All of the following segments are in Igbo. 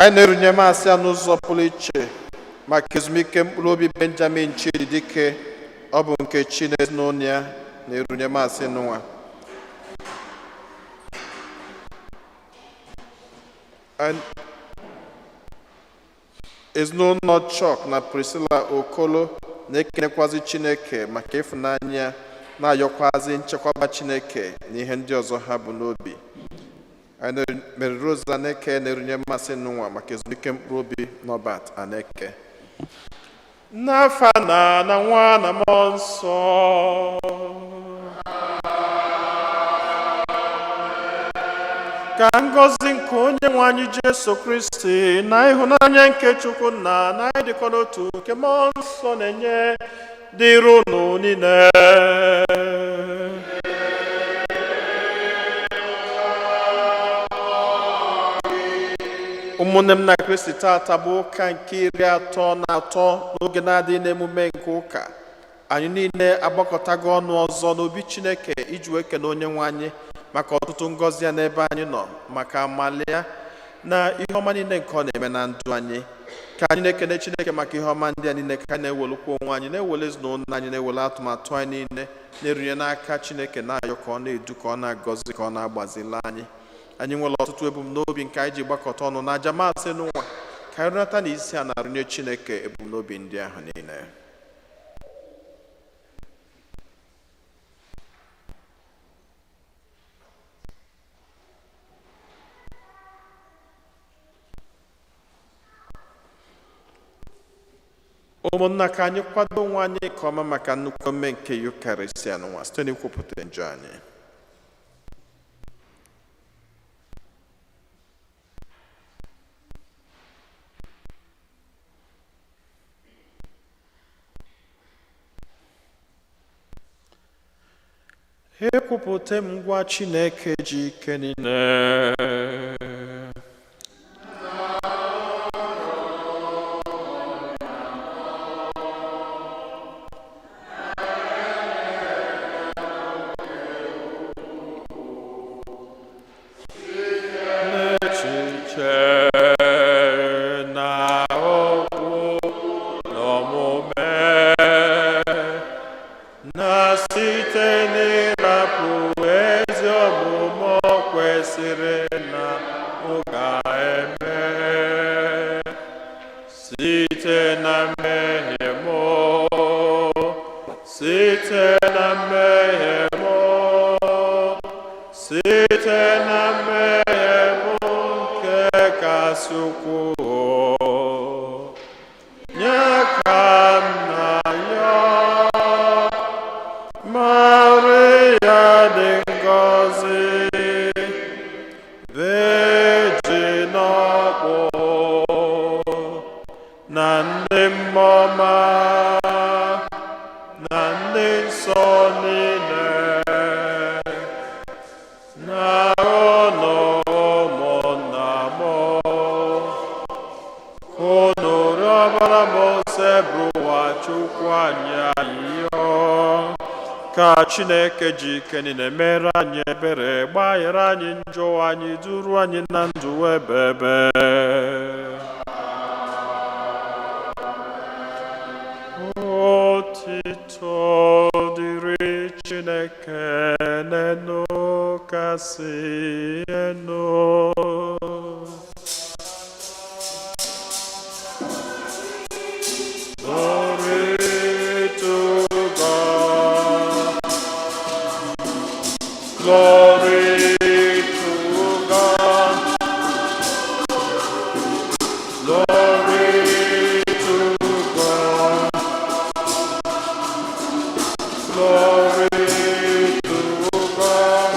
Anyị na-erunye maasị ya n'ụzọ pụrụ iche maka ezumike mkpụrụ obi Benjamin Chidi Dike. Ọ bụ nke chi na ezinụlọ ya na-erunye maasị n'ụwa. Ezinụlọ Chọk na Priscilla Okolo na-ekenekwazi Chineke maka ịfụnanya ya, na-ayọkwazi nchekwaba Chineke na ihe ndị ọzọ ha bụ n'obi. Anyị Mary Rose Aneke na-erunye mmasị n'ụwa maka ezumike mkpụrụ obi Norbert Aneke. N'afa na na nwa na mmụọ nsọ. Ka ngọzi nke onye nwe anyị Jesu Kristi na ịhụnanya nke Chukwu nna na ịdịkọ n'otu nke mmụọ nsọ na-enye dịrị unu niile. Ụmụnne m na Kristi, tata bụ ụka nke 33 n'oge na-adịghị n'emume nke ụka. Anyị niile agbakọtago ọnụ ọzọ n'obi Chineke iji wee kene onye nwe anyị maka ọtụtụ ngọzi ya n'ebe anyị nọ, maka amali ya na ihe ọma niile nke ọ na-eme na ndụ anyị. Ka anyị na-ekene Chineke maka ihe ọma ndị a niile, ka anyị na-ewelukwa onwe anyị, na-ewele ezinụlọ anyị, na-ewele atụmatụ anyị niile na-erunye n'aka Chineke, na-ayọ ka ọ na-edu, ka ọ na-agọzi, ka ọ na-agbazili anyị. Anyị nwere ọtụtụ ebumnobi nke anyị ji gbakọta ọnụ na aja maasị n'ụwa. Ka anyị rụnata na isi a na-arụnye Chineke ebumnobi ndị ahụ niile. Ụmụnna, ka anyị kwado onwe anyị nke ọma maka nnukwu emume nke Yukarịsịa n'ụwa site n'ikwupụta njọ anyị. Ekwupụta m ngwa Chineke ji ike niile. N'echiche na okwu na omume, na site n'ịrapụ ezi omume o kwesịrị na ọ ga-eme, site na mmehie m, site na mmehie m, site na mmehie m nke kasị ukwuu, nye ka m na-ayọ Maria dị ngọzi, Virgin ọkpụ na ndị mmụọ ọma na ndị nsọ niile, na unu ụmụnna m, unu rịọbara m Osebụrụwa Chukwu anyị ayịyọ, ka Chineke ji ike niile mere anyị ebere, gbaghara anyị njọ anyị, duru anyị na ndụ ebebe. Otito dịrị Chineke n'enu kasị enu. Glory to God. Glory to God. Glory to God. Glory to God.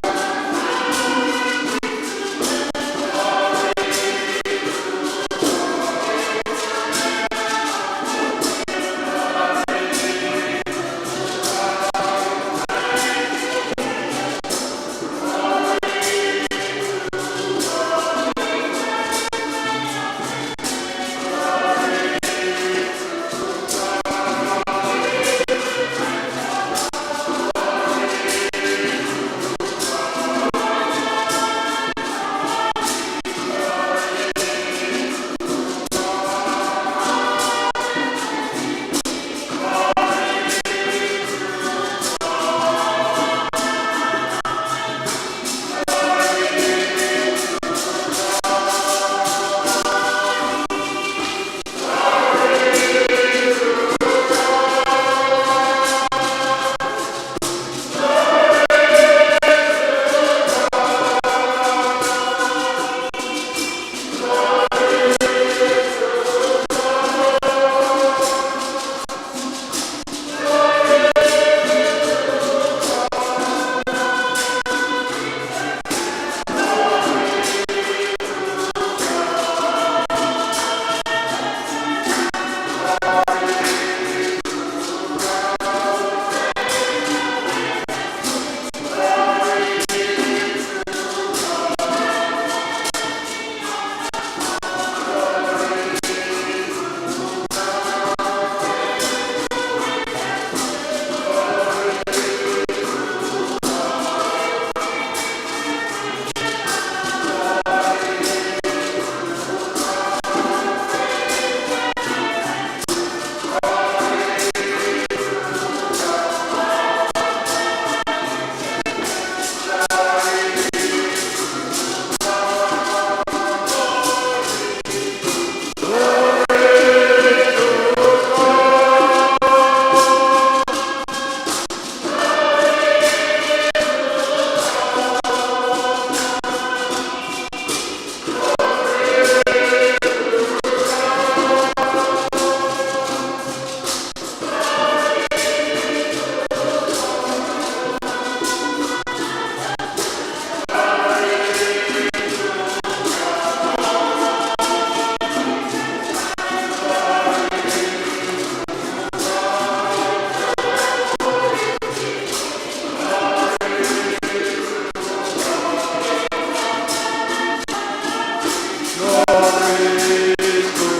Glory to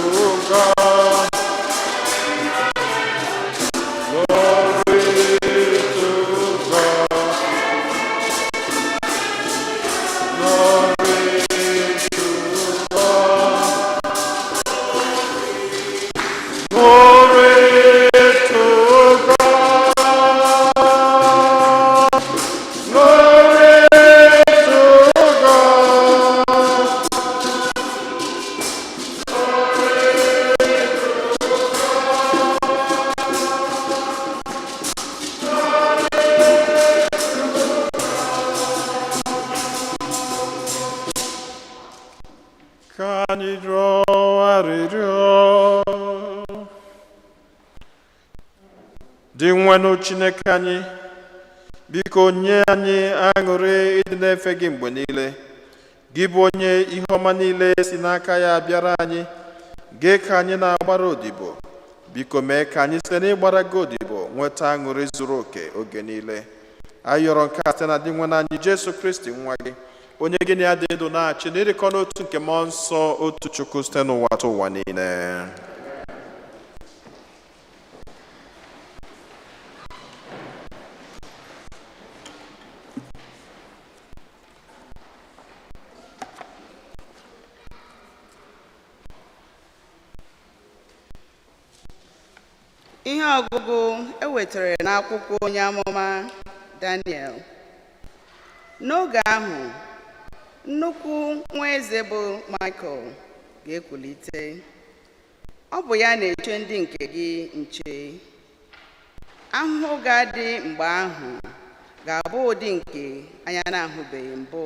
God. Glory to God. Glory to God. Glory to God. Glory to God. Ka anyị rịọ arịrịọ. Dinwenụ Chineke anyị, biko nye anyị aṅụrị ịdị na-efe gị mgbe niile. Gị bụ onye ihe ọma niile si n'aka ya bịara anyị, gị ka anyị na-agbara odibo. Biko mee ka anyị site n'ịgbara gị odibo nweta aṅụrị zuru oke oge niile. Anyị yọrọ nke a site na Dinwenụ anyị Jesu Kristi nwa gị, onye gị na ya dị ndụ na-achị n'ịdịkọ n'otu nke mmụọ nsọ, otu Chukwu, site n'ụwa ta ụwa niile. Ihe ọgụgụ e wetara n'akwụkwọ onye amụma Daniel. N'oge ahụ, nnukwu nwa eze bụ Michael ga-ekulite. Ọ bụ ya na-eche ndị nke gị nche. Ahụhụ ga-adị mgbe ahụ ga-abụ ụdị nke anya na-ahụbeghị mbụ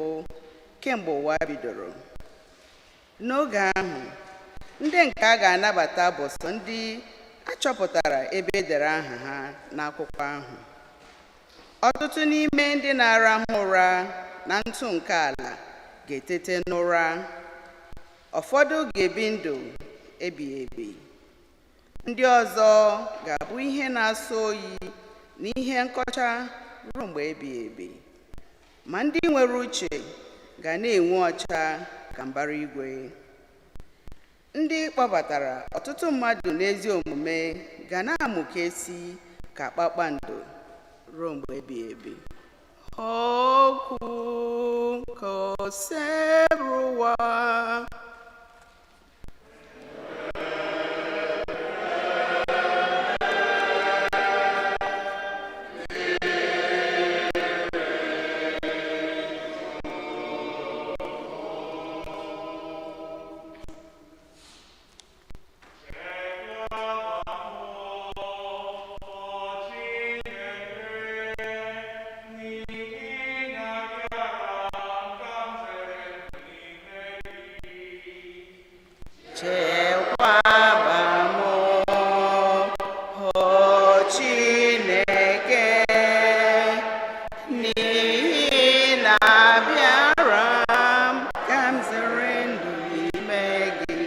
kemgbe ụwa bidoro. N'oge ahụ, ndị nke a ga-anabata bụ sọ ndị a chọpụtara ebe e dere aha ha n'akwụkwọ ahụ. Ọtụtụ n'ime ndị na-arahụ ụra na ntụ nke ala ga-etete n'ụra. Ụfọdụ ga-ebi ndụ ebighị ebi. Ndị ọzọ ga-abụ ihe na-asọ oyi na ihe nkọcha ruo mgbe ebighị ebi. Ma ndị nwere uche ga na-enwu ọcha ka mbara igwe. Ndị kpọbatara ọtụtụ mmadụ n'ezi omume ga na-amụkesi ka kpakpando ruo mgbe ebighị ebi. Okwu nke Osebụrụwa. Chekwaba m, o Chineke, n'ihi na abịara m ka m zere ndụ n'ime gị.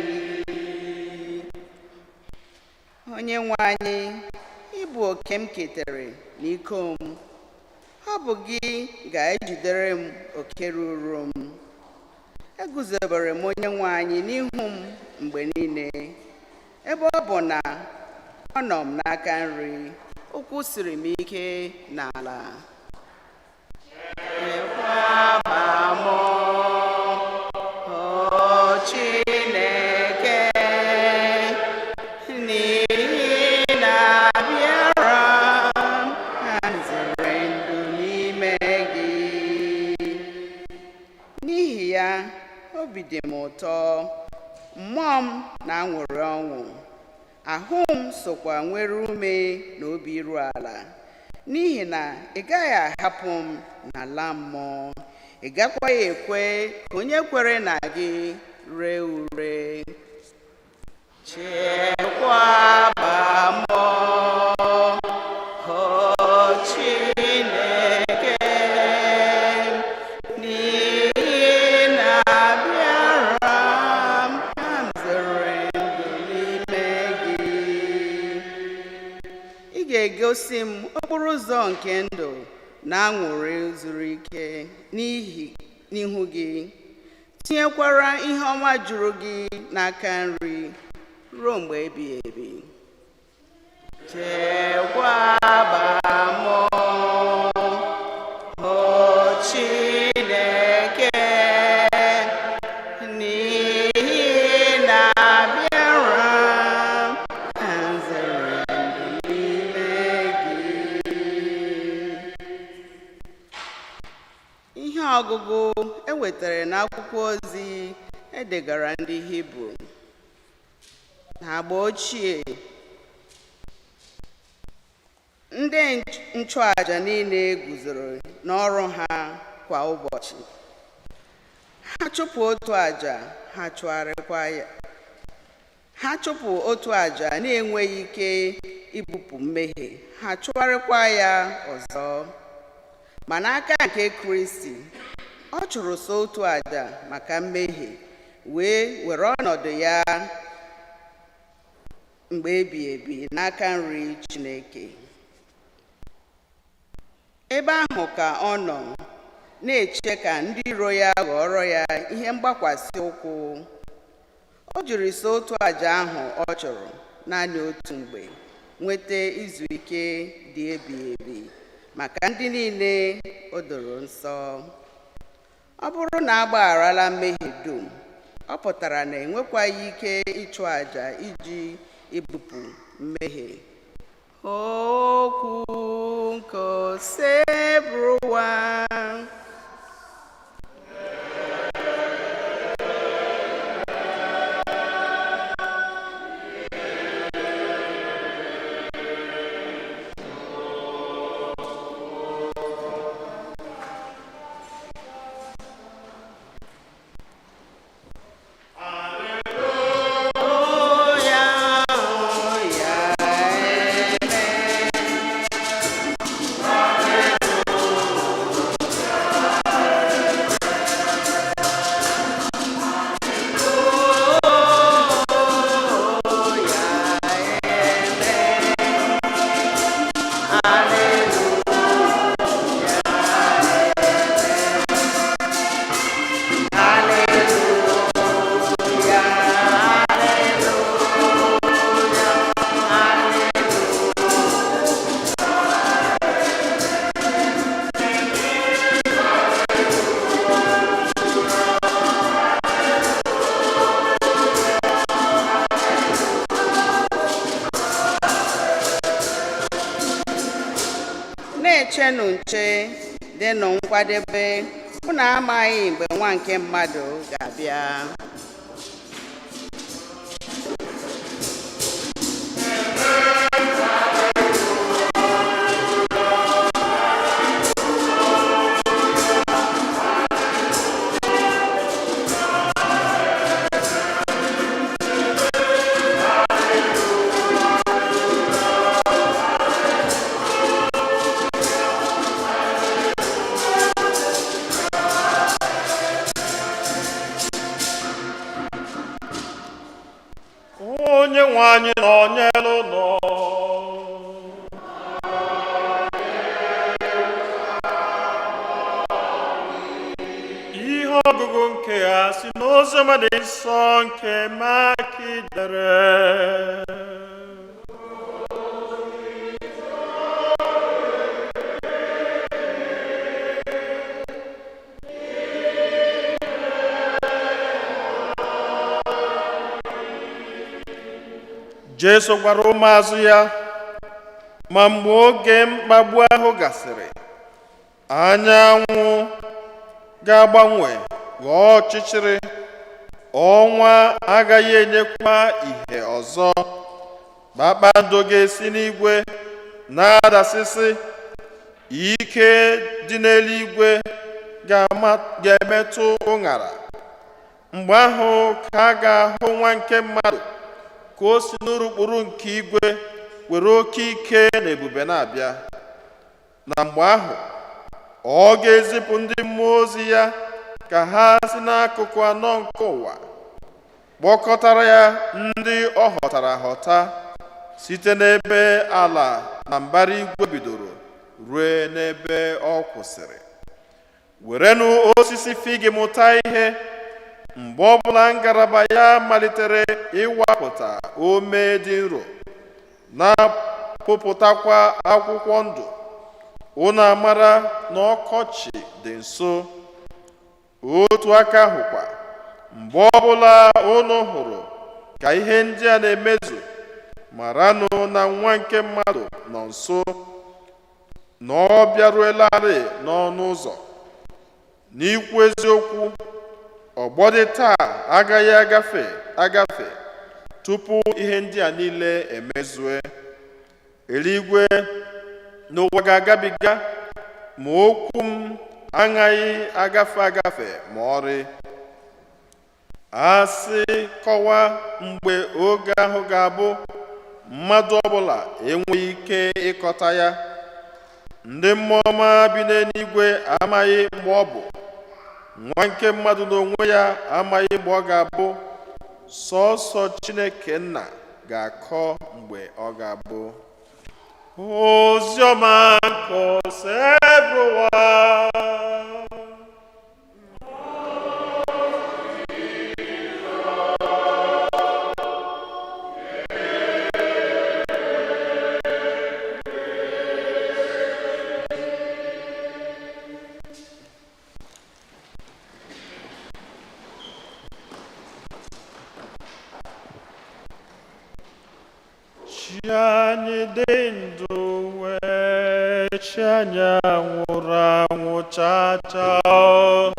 Onye nwe anyị, ị bụ oke m ketere n'iko m. Ọ bụ gị ga-ejidere m oke ruru m. Eguzobere m Onye nwe anyị n'ihu m mgbe niile. Ebe ọ bụ na ọ nọ m n'aka nri, ụkwụ siri m ike n'ala. Chekwaba m, o Chineke, n'ihi na abịara m ka m zere ndụ n'ime gị. N'ihi ya, obi dị m ụtọ, mmụọ m na-aṅụrị ọṅụ, ahụ m sokwa nwere ume na obi iru ala, n'ihi na ị gaghị ahapụ m n'ala mmụọ, ị gakwaghị ekwe ka onye kwere na gị ree ure. Chekwaba m, o Chineke, n'ihi na abịara m ka m zere ndụ n'ime gị. Ị ga-egosi m okporo ụzọ nke ndụ na aṅụrị zuru ike n'ihi n'ihu gị. Tinyekwara ihe ọma juru gị n'aka nri ruo mgbe ebighị ebi. Chekwaba m, o Chineke, n'ihi na abịara m ka m zere ndụ n'ime gị. Ihe ọgụgụ e wetara n'akwụkwọ ozi edegara ndị Hibru. N'agba ochie, ndị nchụaja niile guzoro n'ọrụ ha kwa ụbọchị. Ha chụpụ otu aja, ha chụgharịkwa ya. Ha chụpụ otu aja na-enweghị ike ibupụ mmehie, ha chụgharịkwa ya ọzọ. Ma n'aka nke Kristi, ọ chụrụ sọ otu aja maka mmehie, wee were ọnọdụ ya mgbe ebighị ebi n'aka nri Chineke. Ebe ahụ ka ọ nọ na-eche ka ndị iro ya ghọrọ ya ihe mgbakwasị ụkwụ. O jiri sọ otu aja ahụ ọ chụrụ naanị otu mgbe nweta izu ike dị ebighị ebi maka ndị niile o doro nsọ. Ọ bụrụ na a gbagharala mmehie dum, ọ pụtara na enwekwaghị ike ịchụ àjà iji ibupụ mmehie. Okwu nke Osebụrụwa. Oya, oya, amen. Na-echenụ nche, dịnụ nkwadebe, unu amaghị mgbe nwa nke mmadụ ga-abịa. Onye nwe anyị nọnyere ụnụ. Ihe ọgụgụ nke a si n'oziọma dị nsọ nke Mak dere. Jesu gwara ụmụazụ ya, ma mgbe oge mkpagbu ahụ gasịrị, anyanwụ ga-agbanwe ghọọ ọchịchịrị, ọnwa agaghị enyekwa ìhè ọzọ, kpakpando ga-esi n'igwe na-adasịsị, ike dị n'eluigwe ga-emetụ ụṅara. Mgbe ahụ ka a ga-ahụ nwa nke mmadụ ka o si n'urukpuru nke igwe were oke ike na ebube na-abịa. Na mgbe ahụ, ọ ga-ezipụ ndị mmụọ ozi ya ka ha si n'akụkụ anọ nke ụwa kpọkọtara ya ndị ọ họtara ahọta site n'ebe ala na mbara igwe bidoro rue n'ebe ọ kwụsịrị. Werenụ osisi fig mụta ihe. Mgbe ọbụla ngalaba ya malitere ịwapụta ome dị nro, na-apụpụtakwa akwụkwọ ndụ, unu amara na ọkọchị dị nso. Otu aka ahụkwa, mgbe ọbụla unu hụrụ ka ihe ndị a na-emezu, maranụ na Nwa nke mmadụ nọ nso, na ọ bịaruelarị n'ọnụ ụzọ. N'ikwu eziokwu, ọgbọ dị taa agaghị agafe agafe tupu ihe ndị a niile emezue. Eluigwe na ụwa ga-agabiga, ma okwu m agaghị agafe agafe ma ọrị. A sị kọwaa mgbe oge ahụ ga-abụ, mmadụ ọbụla enweghị ike ịkọta ya. Ndị mmụọ ọma bi n'eluigwe amaghị mgbe ọ bụ. Nwa nke mmadụ n'onwe ya amaghị mgbe ọ ga-abụ. Sọọsọ Chineke Nna ga-akọ mgbe ọ ga-abụ. Oziọma nke Osebụrụwa. Chi anyị dị ndụ wee chi anyị anwụrụ anwụ chaa chaa.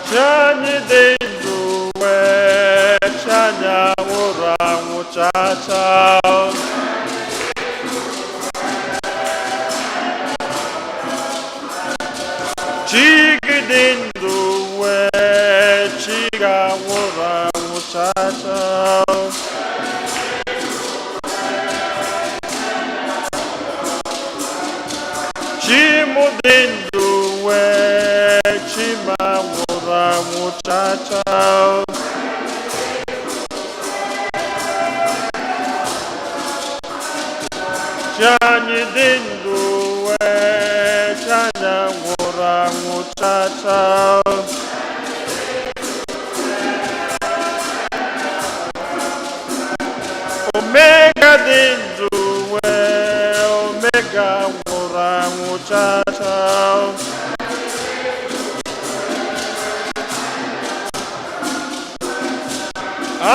Chi anyị dị ndụ wee chi anyị anwụrụ anwụ chaa chaa. Chi gị dị ndụ wee chi ga-anwụrụ anwụ chaa chaa. Chi mụ dị ndụ wee chi m anwụrụ anwụ chaa chaa. Chi anyị dị ndụ wee chi anyị anwụrụ anwụ chaa chaa. Omega dị ndụ wee Omega nwụrụ anwụ chaa chaa.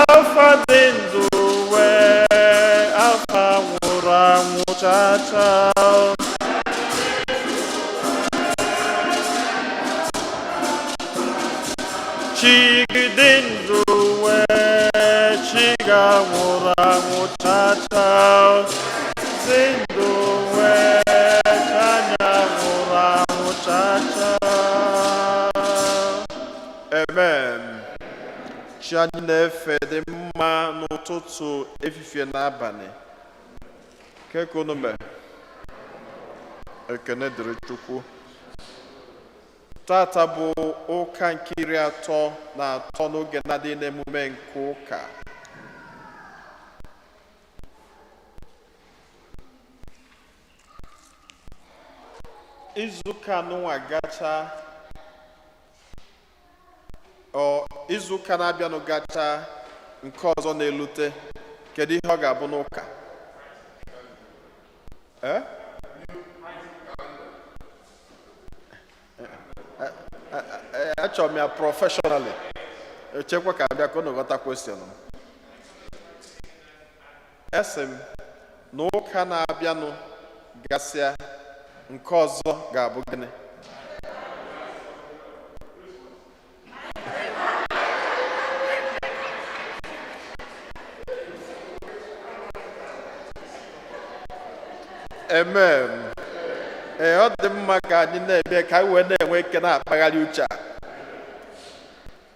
Alfa dị ndụ wee Alfa nwụrụ anwụ chaa chaa. Chi gị dị ndụ wee chi ga-anwụrụ anwụ chaa chaa. Dị ndụ wee chi anyị anwụrụ anwụ chaa chaa. Amen. Chi anyị na-efe dị mma n'ụtụtụ, efifie na abalị. Ke ka unu mee? Ekene dịrị Chukwu. Tata bụ ụka nke 33 n'oge na-adịghị n'emume nke ụka. Izuụka anụnwa gacha, ọ izuụka na-abịanụ gacha, nke ọzọ na-elute, kedu ihe ọ ga-abụ n'ụka? Eh? Achọrọ m ya professionally. Echekwa ka abịa ka unu ghọta question m. Esi m na ụka na-abịanụ gasịa, nke ọzọ ga-abụ gịnị? Amen. Ee, ọ dị mma ka anyị na-eme ka anyị wee na-enwe ike na-akpagharị uche a.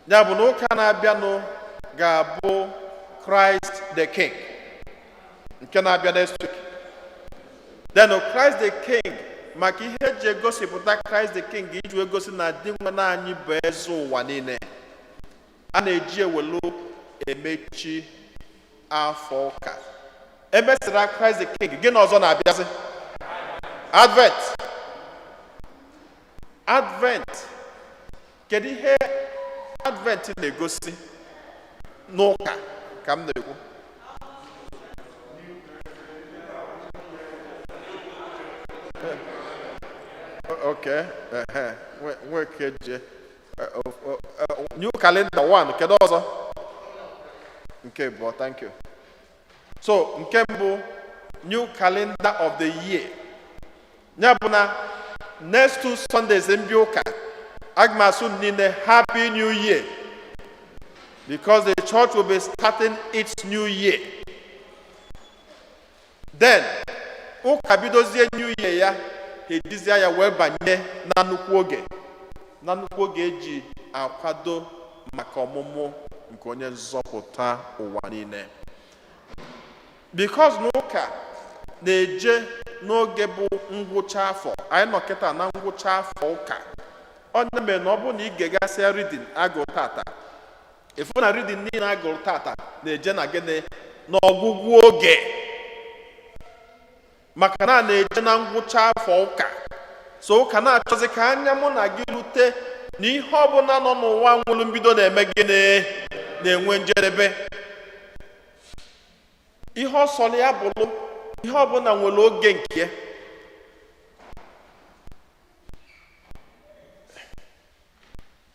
Ya bụ na ụka na-abịanụ ga-abụ Christ the King, nke na-abịa next week. Then Christ the King, maka ihe eji egosipụta Christ the King, iji wee gosi na di nwe anyị bụ eze ụwa niile, a na-eji ewelu emechi afọ ụka. Emesịra Christ the King, gịnị ọzọ na-abịazi? Advent. Advent, kedu ihe Advent na-egosi n'ụka ka m na-ekwu? Okay, ehe, nweke je new calendar one. Kedu ọzọ? Nke abụọ, thank you. So nke mbụ, new calendar of the year, ya bụ na next two Sundays mbịa ụka, aga m asụ niile "Happy New Year," because the church will be starting its new year. Then ụka bidozie new year ya, ha ejizie ya wee banye na nnukwu oge eji akwado maka ọmụmụ nke Onye Nzọpụta ụwa niile, because na ụka na-eje n'oge bụ ngwụcha afọ. Anyị nọ kịta na ngwụcha afọ ụka. Onye mere na ọ bụrụ na ị ga-egasịa reading agụrụ tata, ịfụ na reading niile agụrụ tata na-eje na gịnị? N'ọgwụgwụ oge, maka na a na-eje na ngwụcha afọ ụka. So ụka na-achọzi ka anya mụ na gị rute na ihe ọbụla nọ n'ụwa nwere mbido na-eme gịnị? Na-enwe njedebe. Ihe ọ sọrọ ya bụrụ, ihe ọbụla nwere oge nke ya.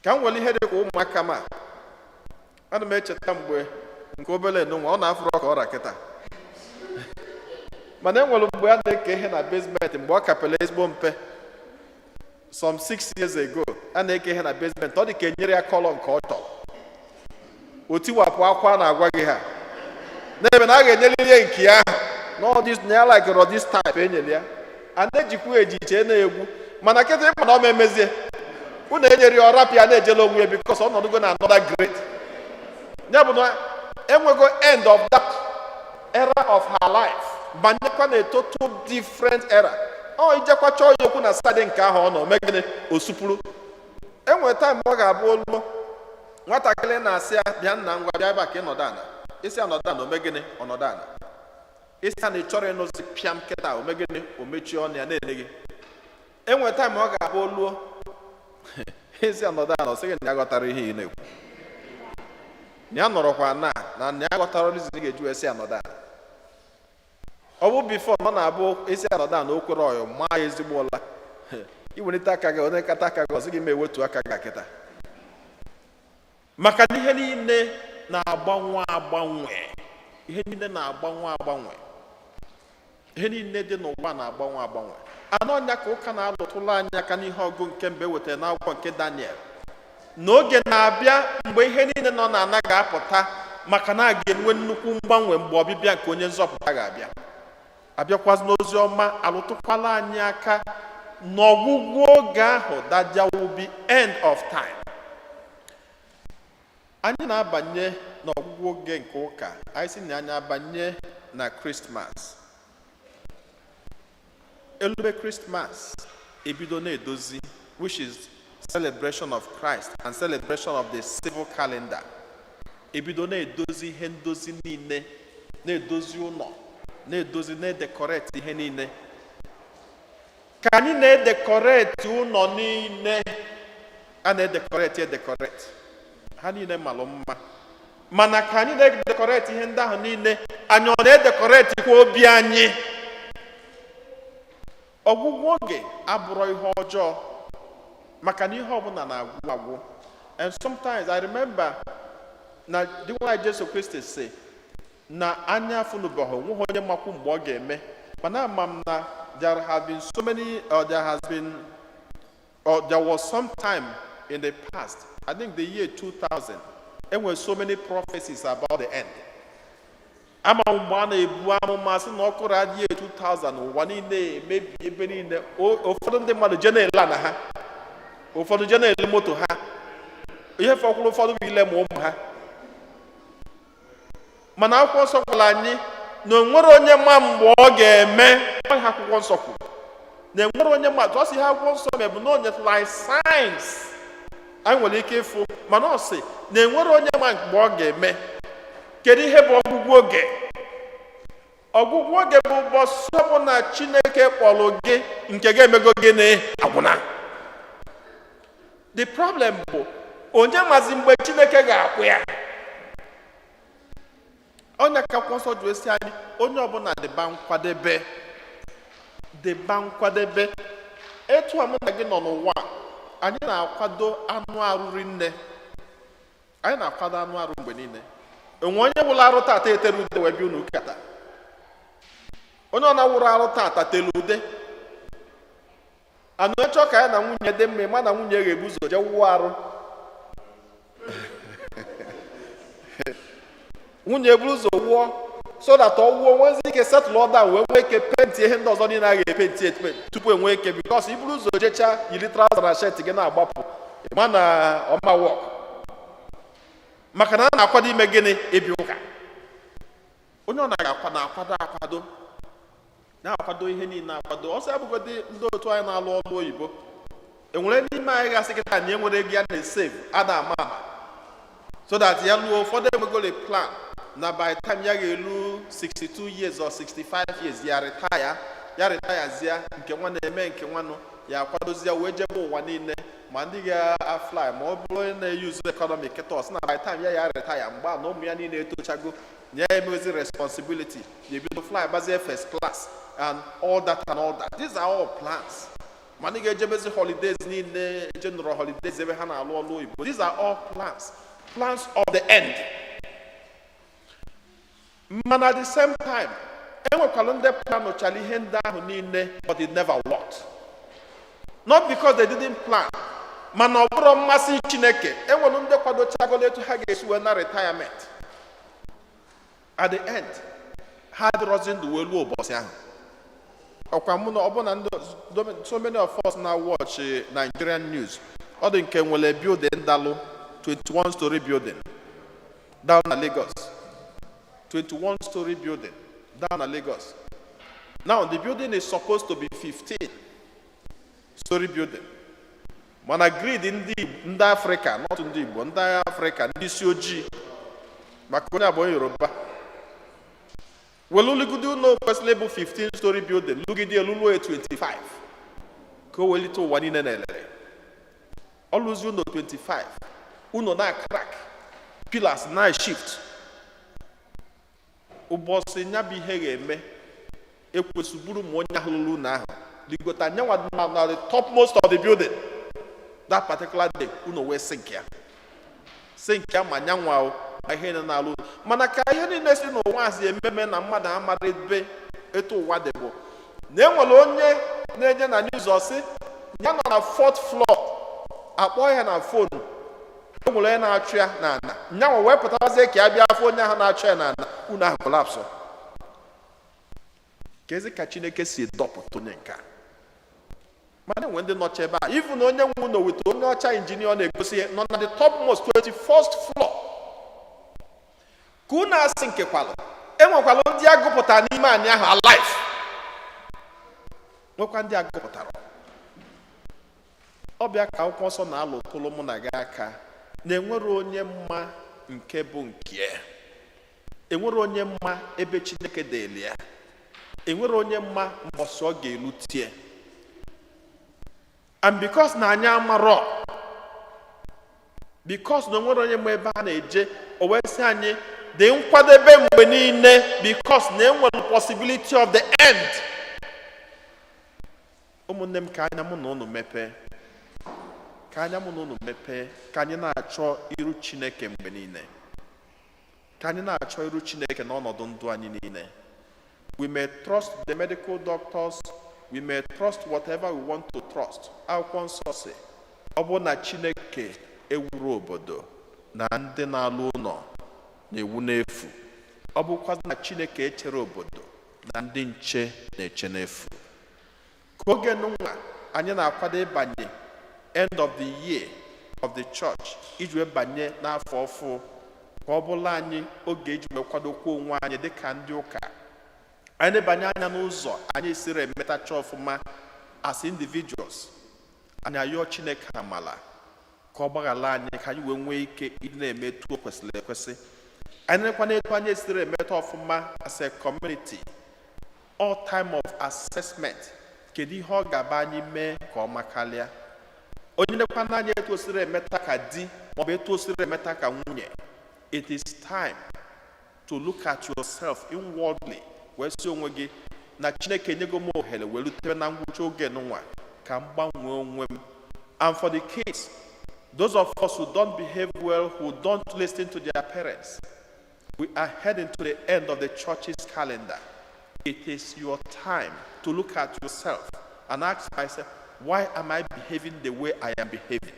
Ka m nwere ihe dị ka ụmụaka m a, ana m echeta mgbe nke obere nwa, ọ na-afụrụ ka ọra kịta, mana enwere mgbe a na-eke ihe na basement, mgbe ọ kapere ezigbo mpe, some 6 years ago. A na-eke ihe na basement, ọ dị ka enyere ya colour nke ọ chọrọ, o tiwapụ akwa, na-agwa gị ha n'ebe na a ga-enyerịrị ya nke ya ahụ na ọ dị na ya like this type enyere ya. A na-ejikwa ejiche na-egwu, mana kịta ịma na ọ ma emezie unu enyere ya, ọrapịa na-ejela onwe ya, because ọ nọdụgo na another grade. Ya bụ na enwego end of that era of her life, banyekwa na a total different era. Ọ ijekwa chọọ ya okwu na side nke ahụ ọ nọ mee gịnị? Osupuru. Enwere time ọ ga-abụ oluo, nwatakịrị na-asị ya, "Bịa nna, ngwa, bịa ebe a ka ị nọdụ ala." Isi anọdụ ala, ome gịnị? Ọnọdụ ala. Isi na ị chọrọ ịnụzi, pịam kịta, ome gịnị? O mechie ọnụ ya na-ele gị. Enwere time ọ ga-abụ oluo, isi anọdụ ala, ọ sị gị na ya ghọtara ihe ị na-ekwu, na ya nọrọkwa na ya ghọtara reason ị ga-eji wee sị anọdụ ala. Ọ bụ before ọ na-abụ isi anọdụ ala, o kwere ọyọ maa ya ezigbo ụla. Iwelite aka gị, onye kata aka gị, ọ sị gị ma ewetu aka gị akịta, maka na ihe niile na-agbanwe agbanwe. Ihe niile na-agbanwe agbanwe. Ihe niile dị n'ụwa na-agbanwe agbanwe. Anọ ọnya ka ụka na-alụtụrụ anyị aka n'ihe ọgụ nke mgbe e wetara n'akwụkwọ nke Daniel, na oge na-abịa mgbe ihe niile nọ n'ana ga-apụta, maka na a ga-enwe nnukwu mgbanwe mgbe ọbịbịa nke Onye Nzọpụta ga-abịa. Abịakwazi n'ozi ọma, alụtụkwala anyị aka n'ọgwụgwụ oge ahụ, that there will be end of time. Anyị na-abanye n'ọgwụgwụ oge nke ụka anyị, si na anyị abanye na Krismas. Elube Krismas, ebido na-edozi, which is celebration of Christ and celebration of the civil calendar. Ebido na-edozi ihe ndozi niile, na-edozi ụlọ, na-edozi, na-edecorate ihe niile. Ka anyị na-edecorate ụlọ niile, a na-edecorate edecorate, ha niile malụ mma, mana ka anyị na-edecorate ihe ndị ahụ niile, anyị ọ na-edecorate kwa obi anyị? Ọgwụgwụ oge abụrọ ihe ọjọọ, maka na ihe ọbụla na-agwụ agwụ. And sometimes I remember na dị nwaanyị Jesu Kristi si na anya afụnụbeghị, onweghị onye makwu mgbe ọ ga-eme, mana ama m na there have been so many, or there has been, or there was some time in the past, I think the year 2000, enwere so many prophecies about the end. Ama m mgbe a na-ebu amụma sị na ọkụrụ adịghị 2000, ụwa niile emebi ebe niile. Ụfọdụ ndị mmadụ je na-ele ana ha, ụfọdụ je na-ele moto ha, ihe fọkwụrụ ụfọdụ bụ ile ma ụmụ ha. Mana akwụkwọ nsọ gwara anyị na onwere onye ma mgbe ọ ga-eme. Ọ ihe akwụkwọ nsọ kwuru, na enwere onye ma. Ọsọ ihe akwụkwọ nsọ mee bụ na o nyetụrụ anyị signs anyị nwere ike ịfụ, mana ọ sị na enwere onye ma mgbe ọ ga-eme. Kedu ihe bụ ọgwụgwụ oge? Ọgwụgwụ oge bụ ụbọchị ọbụla Chineke kpọrọ gị, nke ga-emego gịnị? Agwụna. The problem bụ, onye mazi mgbe Chineke ga-akwụ ya? Onye ka Akwụkwọ Nsọ ji esi anyị, onye ọbụla dịba nkwadebe, dịba nkwadebe. Etu a mụ na gị nọ n'ụwa a, anyị na-akwado anụ arụ rinne. Anyị na-akwado anụ arụ mgbe niile. Enwe onye wụrụ arụ tata etere ude wee bịa unu ụka taa? Onye ọ na-wụrụ arụ tata tere ude anụ, chọọ ka ya na nwunye dị mma, ịma na nwunye ga-ebu ụzọ jee wụọ arụ. Nwunye buru ụzọ wụọ so that ọ wụọ, nwezi ike settle down, wee nwee ike paint ihe ndị ọzọ niile a ga-epenti epe tupu enwee ike, because iburu ụzọ jechaa, yiri trouser na shirt gị na-agbapụ, ịma na ọma work, maka na a na-akwado ime gịnị? Ịbịa ụka. Onye ọ na-akwa na-akwado akwado, na-akwado ihe niile akwado. Ọsọ abụgodị ndị otu anyị na-alụ ọrụ oyibo, enwere n'ime anyị gasị kịta na enwere ego ya na-esave a na-ama ama so that ya luo. Ụfọdụ enwegoro plan na by the time ya ga-elu 62 years or 65 years, ya retire. Ya retirezie, nke nwa na-eme nke nwanụ ya akwadozie wee jebe ụwa niile, ma ndị ga-afly, ma ọ bụrụ onye na-eyuzu economy kịta. Ọ sị na by the time ya retire, mgbe a na ụmụ ya niile etochago, na ya emezi responsibility, ya ebido fly bazie first class and all that and all that. These are all plans. Ma ndị ga-ejebezi holidays niile, eje nọrọ holidays ebe ha na-alụ ọlụ oyibo. These are all plans, plans of the end. Mana at the same time, enwekwara ndị planụchara ihe ndị ahụ niile, but it never worked, not because they didn't plan, mana ọ bụrụ mmasị Chineke. Enwere ndị kwadochagolo etu ha ga-esi wee na retirement. At the end, ha adịrọzi ndụ wee luo ụbọchị ahụ. Ọkwa mụ na ọbụna ndị, so many of us na watch Nigerian news, ọ dị nke nwere building dalụ, 21 story building down na Lagos, 21 story building down na Lagos. Now, the building is supposed to be 15 story building, mana greed ndị Afrịka, not ndị Igbo, ndị Afrịka, ndị isi ojii, maka onye abụọ Yoruba, welụligide ụlọ kwesịrị ịbụ 15 story building, lụgide elu 25 ka o welite ụwa niile na elere. Ọlụzi ụlọ 25, ụlọ na crack, pillars na shift. Ụbọchị ya bụ ihe ga-eme, ekwesịburu ma onye ahụ lụrụ ụlọ ahụ ligota nyanwa na the topmost of the building that particular day, unu wee sink ya, sink ya, ma nyanwa o, ma ihe niile na-alụ. Mana ka ihe niile si n'ụwa si ememe na mmadụ amara ebe etu ụwa dị bụ na enwere onye na-enye na news, ọsị ya nọ na fourth floor, akpọ ya na phone, o nwere onye na-achụ ya n'ala. Nyanwa wee pụtazie ka ya bịa afọ onye ahụ na-achụ ya n'ala, unu ahụ collapse. Ka ezi ka Chineke si dọpụta onye nke a. Mana enwe ndị nọcha ebe a, even onye nwe ụlọ weta onye ọcha injinia na-egosi ya nọ na the topmost 21st floor ka unu asị nkekwalụ. Enwekwalụ ndị agụpụtara n'ime anyị ahụ alive, nwekwa ndị agụpụtara. Ọbịa ka Akwụkwọ Nsọ na-alụtụlụ mụ na gị aka na enwere onye mma nke bụ nke ya, enwere onye mma ebe Chineke deli ya, enwere onye mma mbọsị ọ ga-elutie. And because na anyị amarọ, because na onwere onye ma ebe a na-eje, o wee sị anyị dị nkwadebe mgbe niile, because na enwere possibility of the end. Ụmụnne m, ka anya mụ na unu mepee, ka anya mụ na unu mepee, ka anyị na-achọ iru Chineke mgbe niile, ka anyị na-achọ iru Chineke n'ọnọdụ ndụ anyị niile. We may trust the medical doctors, we may trust whatever we want to trust. Akwụkwọ Nsọ si, ọ bụrụ na Chineke ewuru obodo, na ndị na-alụ ụlọ na-ewu n'efu. Ọ bụkwa na Chineke echere obodo, na ndị nche na-eche n'efu. Ka oge nwa anyị na-akwado ịbanye end of the year of the church, iji wee banye n'afọ ọfụ, ka ọ bụla anyị oge iji wee kwadokwa onwe anyị dịka ndị ụka. Anyị na-ebanye anya n'ụzọ anyị siri emetacha ọfụma as individuals. Anyị ayọọ Chineke amala ka ọ gbaghara anyị, ka anyị wee nwee ike ịdị na-eme etu o kwesịrị ekwesị. Anyị nekwa n'etu anyị esiri emeta ọfụma as a community. All time of assessment, kedu ihe ọ ga-aba anyị mee ka ọ makalịa? Onye nekwa n'anya etu o siri emeta ka di maọbụ etu o siri emeta ka nwunye, it is time to look at yourself inwardly wee sị onwe gị na Chineke enyego m ohere wee rutere na ngwụcha oge nụnwa ka m gbanwee onwe m. And for the kids, those of us who don't behave well, who don't listen to their parents, we are heading to the end of the church's calendar. It is your time to look at yourself and ask myself, why am I behaving the way I am behaving?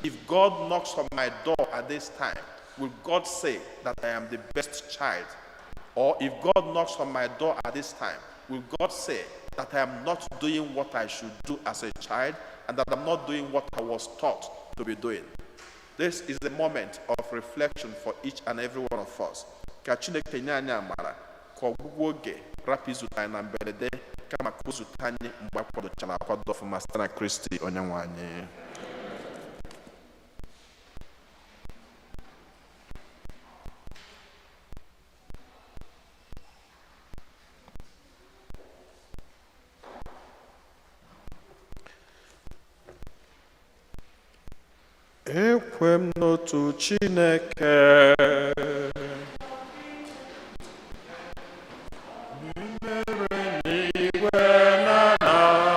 If God knocks on my door at this time, will God say that I am the best child? Or if God knocks on my door at this time, will God say that I am not doing what I should do as a child and that I'm not doing what I was taught to be doing? This is a moment of reflection for each and every one of us. Ka Chineke nye anyị amara ka ọgwụgwụ oge rapụ izute anyị na mberede, kama ka o zute anyị mgbe a kwadochara akwado ọfụma, site na Kristi onye nwe anyị. Ekwe m n'otu Chineke, mere n'igwe na ala.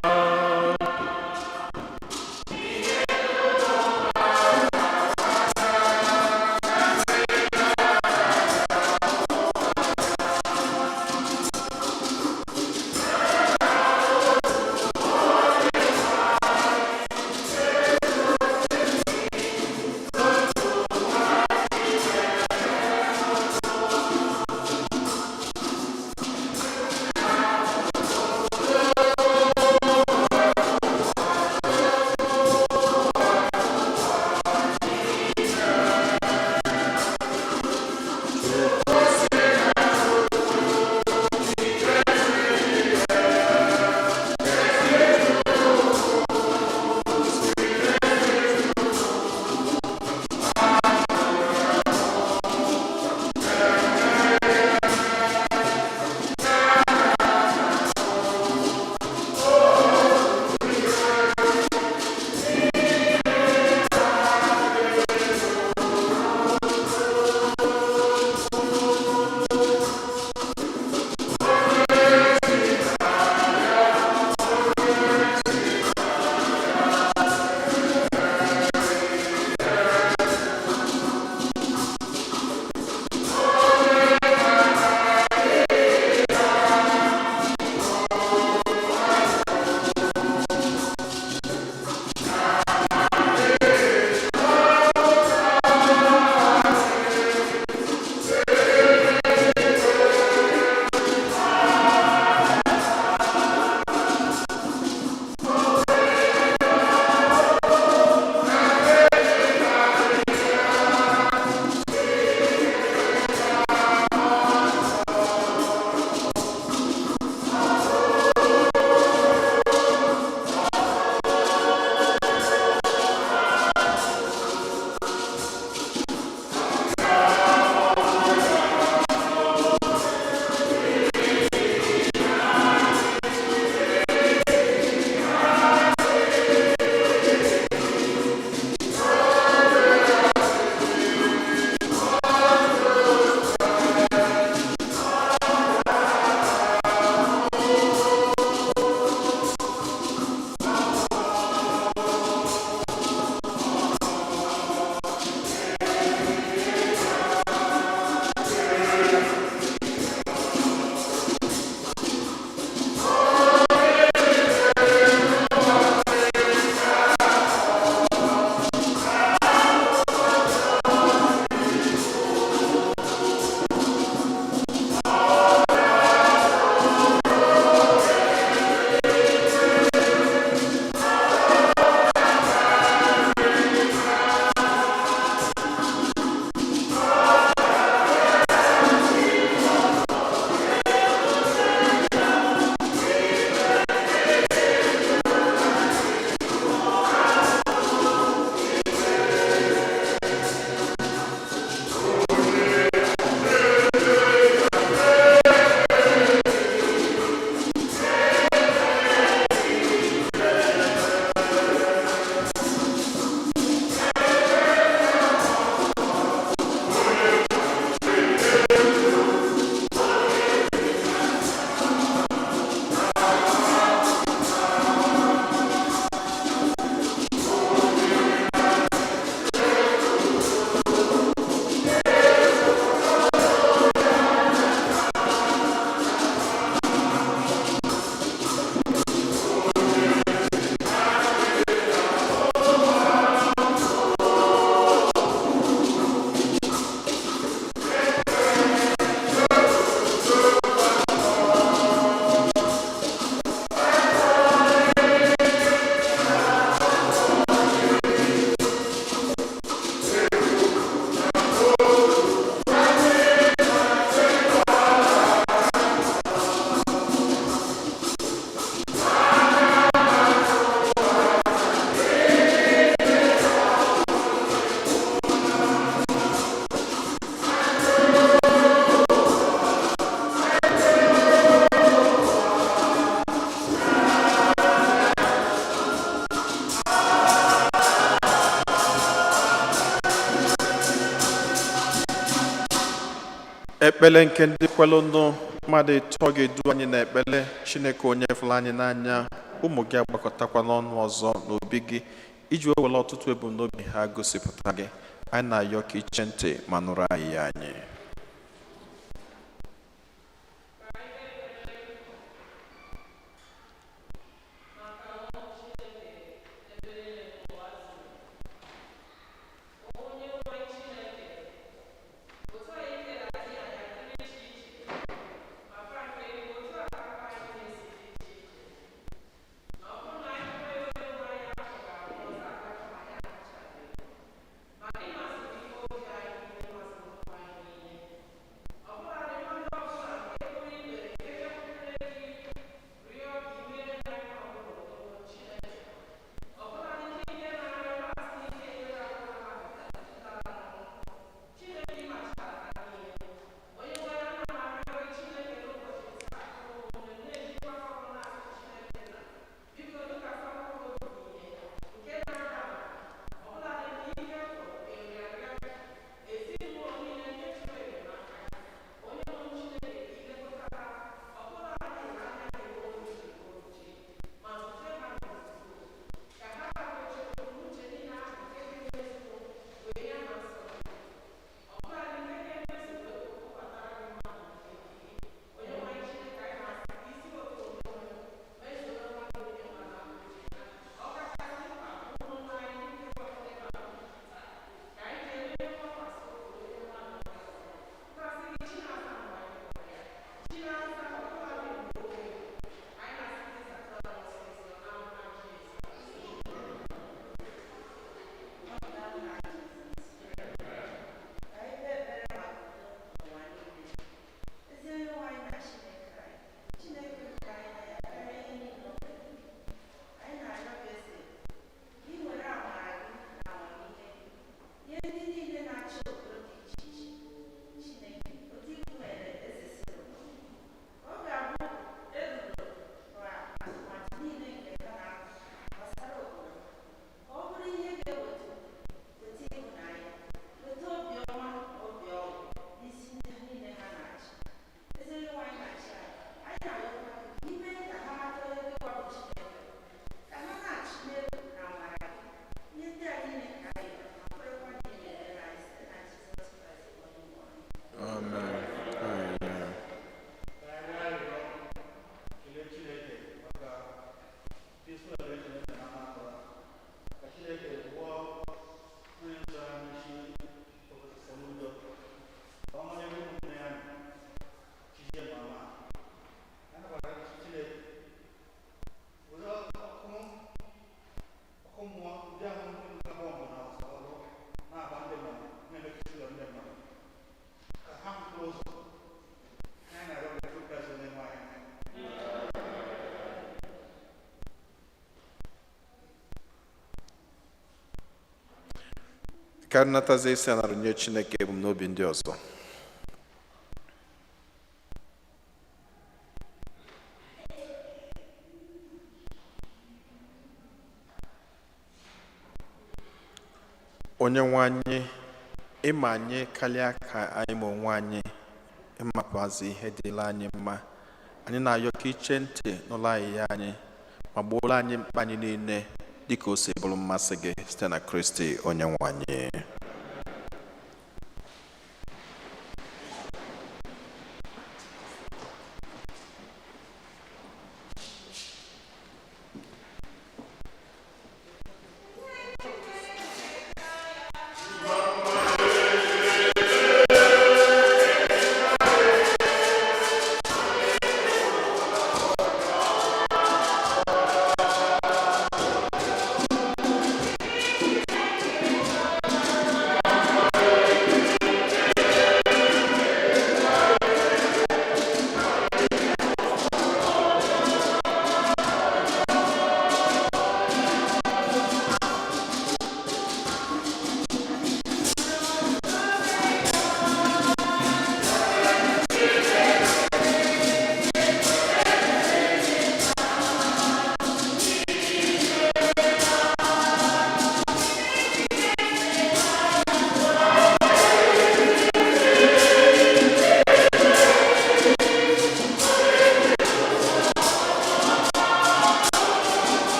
Ekpele nke ndị kwelụnụ mmadụ ịtọ ga-edu anyị n'ekpele. Chineke onye fụrụ anyị n'anya, ụmụ gị agbakọtakwa n'ọnụ ọzọ n'obi gị iji wee were ọtụtụ ebumnobi ha gosipụta gị. Anyị na-ayọ ka iche ntị ma nụrụ anyị ya anyị. Ka nnatazi isi anara nye Chineke ebumnobi ndị ọzọ. Onye nwe anyị, ịma anyị karịa ka anyị ma onwe anyị, ịmapụazị ihe dịla anyị mma. Anyị na-ayọ ka iche ntị n'ụlọ ahịhịa anyị ma gbuola anyị mkpa anyị niile dịka o si bụrụ mmasị gị, site na Kristi onye nwe anyị.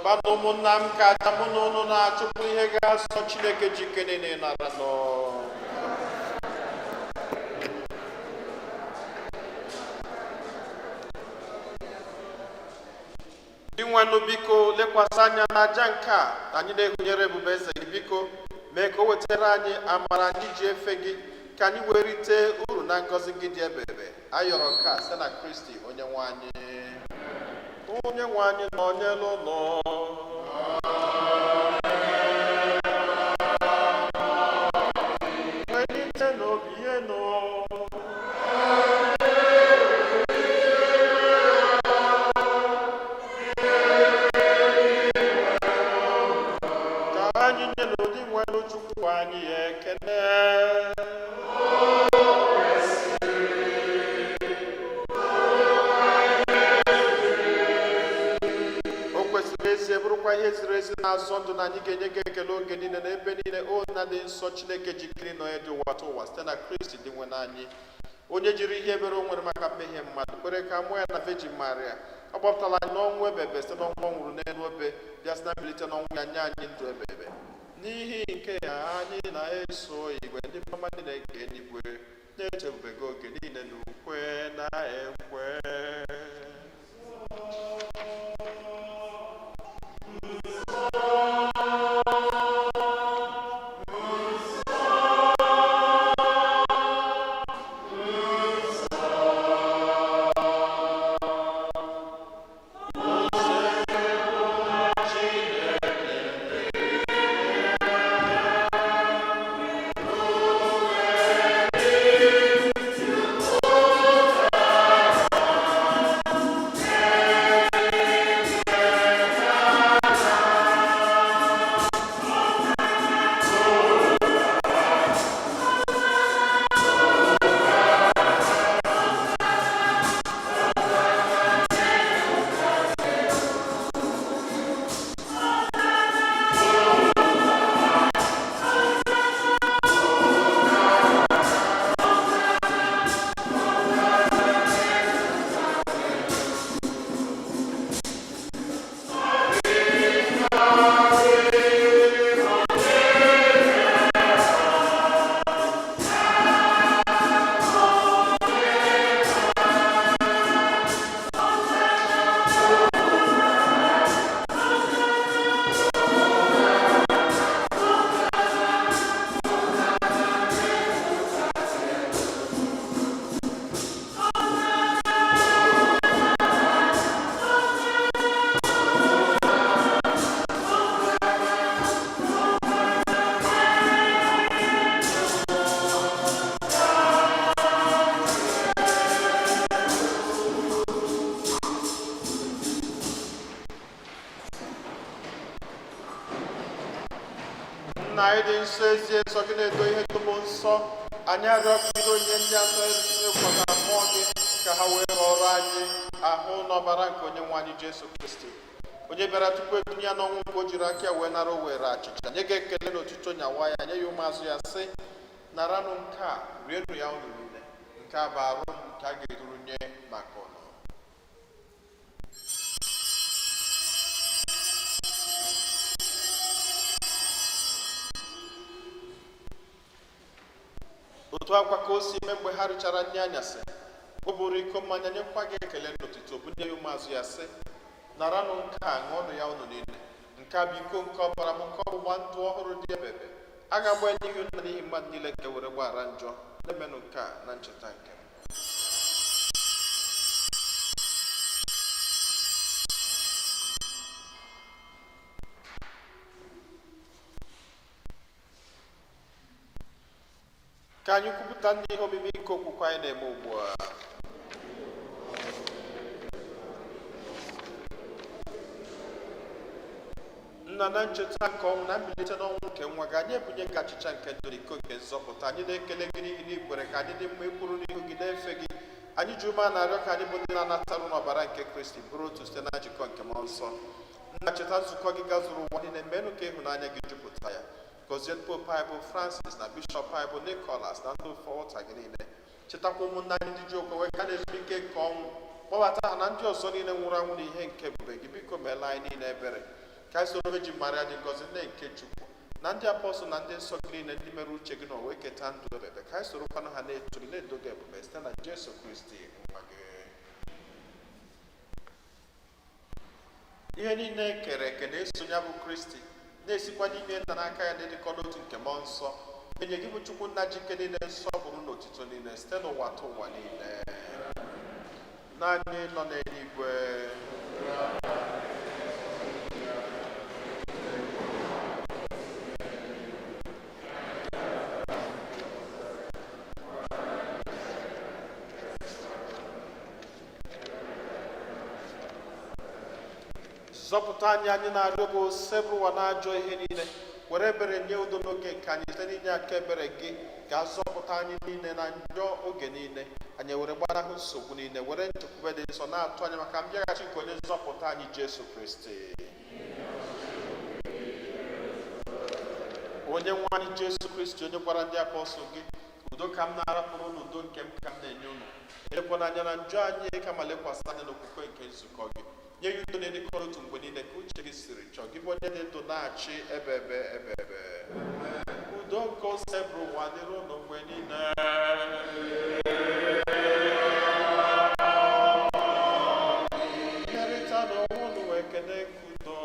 Kwakọbanụ, ụmụnna m, ka aja mụ na ụnụ na-achụpụ ihe ga-asọ Chineke ji ike niile nara nọ. Dinwenụ, biko lekwasị anya n'aja nke a anyị na-ehunyere ebube eze gị. Biko mee ka o wetara anyị amara anyị ji efe gị, ka anyị wee rite uru na ngọzi gị dị ebebe. Ayọrọ nke a site na Kristi onye nwe anyị. Onye nwe anyị nọnyere ụnụ. Welite n'obi ihe nụ. Ka anyị nye n'ụdị nwere Chukwu anyị ekele. O kwesịrị ezie, bụrụkwa ihe ziri ezi na-azọ ndụ, na anyị ga-enye gị ekele oge niile na ebe niile, o Nna dị nsọ, Chineke jikere na onye dị ụwa tụ ụwa, site na Kristi dị nwe anyị, onye jiri ihe mere o nwere maka mmehie mmadụ kwere ka mụọ ya na Virgin Maria. Ọ gbapụtara anyị n'ọnwụ ebebe site n'ọnwụ ọ nwụrụ n'elu obe, bịa site na mbilite n'ọnwụ ya nye anyị ndụ ebebe. N'ihi nke ya, anyị na-eso igwe ndị mama niile nke eluigwe na-eche ebube gị oge niile na ukwe na ekwe. Nna anyị dị nsọ, ezie nsọ gị na-edo ihe dum nsọ. Anyị arịọ ka ihe onye ndị atọ ekwata mmụọ gị ka ha wee rọrọ anyị ahụ n'ọbara nke onye nwe anyị Jesu Kristi, onye bịara tupu edunye ya n'ọnwụ nke o jiri aka ya wee nara. O were achịcha, nye gị ekele na otuto, nyawa ya, nye ya ụmụazụ ya, sị: "Naranụ nke a, rienụ ya unu niile. Nke a bụ arụ m nke a ga-eduru nye maka unu." Otu akwa ka o si mee mgbe ha richara nri anyasị, o buru iko mmanya, nyekwa gị ekele n'otuto, bunye ya ụmụazụ ya, sị: "Naranụ nke a, ṅụọnụ ya unu niile. Nke a bụ iko nke ọbara m nke ọgbụgba ndụ ọhụrụ dị ebebe. A ga-agba ya n'ihu Nna n'ihi mmadụ niile ka e were gbaghara njọ. Na-emenụ nke a na ncheta nke m." Ka anyị kwupụta ndị ihe omimi nke okwukwe anyị na-eme ugbu a. Nna, na ncheta nke ọnwụ na mbilite n'ọnwụ nke nwa gị, anyị ebunye gị achịcha nke ndụ na iko nke nzọpụta. Anyị na-ekele gị n'ihi na ikwere ka anyị dị mma ịkwụrụ n'ihu gị na-efe gị. Anyị ji ume na-arịọ ka anyị bụ ndị na-anatarụ n'ọbara nke Kristi bụrụ otu site na njikọ nke Mmụọ Nsọ. Nna, cheta nzukọ gị gazuru ụwa niile, meenụ ka ịhụnanya gị jupụta ya. Gọzie Pope anyị bụ Francis na Bishọp anyị bụ Nicholas na ndị ụfọ ụta gị niile. Chetakwa ụmụnna anyị ndị ji okwe wee gaa n'ezumike nke ọnwụ. Kpọbata ha na ndị ọzọ niile nwụrụ anwụ n'ihe nke ebube gị. Biko meela anyị niile ebere. Ka anyị soro Virgin Maria dị ngọzi, nne nke Chukwu, na ndị apọstụl na ndị nsọ gị niile, ndị mere uche gị n'ụwa, eketa ndụ ebebe. Ka anyị sorokwanụ ha na-eto gị, na-edo gị ebube site na Jesu Kristi nwa gị. Ihe niile e kere eke na-eso ya bụ Kristi, na-esikwa n'ime nna n'aka ya na-edikọ n'otu nke mmụọ nsọ, enye gị bụ Chukwu nna ji ike niile nsọpụrụ na otuto niile site n'ụwa ta ụwa niile. Naanị nọ n'eluigwe. Zọpụta anyị, anyị na-arịọ gị, osebụrụ ụwa na-ajọ ihe niile. Were ebere nye udo n'oge nke anyị. Site n'inye aka ebere gị ga azọpụta anyị niile na njọ oge niile, anyị were gbanahụ nsogbu niile, were nchekwube dị nsọ na-atụ anya maka mbịaghachi nke onye nzọpụta anyị Jesu Kristi. Onye nwe anyị Jesu Kristi, onye gwara ndị apọstụl gị, "Udo ka m na-arapụrụ unu, udo nke m ka m na-enye unu," elekwana anya na njọ anyị, kama lekwasị anya n'okwukwe nke nzukọ gị. Nye ya udo na-edikọrọ otu mgbe niile ka uche gị siri chọọ, gị bụ onye dị ndụ na-achị ebe ebe ebe ebe. Udo nke osebụrụ ụwa dịrị unu mgbe niile. Kerịta n'onwe unu ekele nke udo.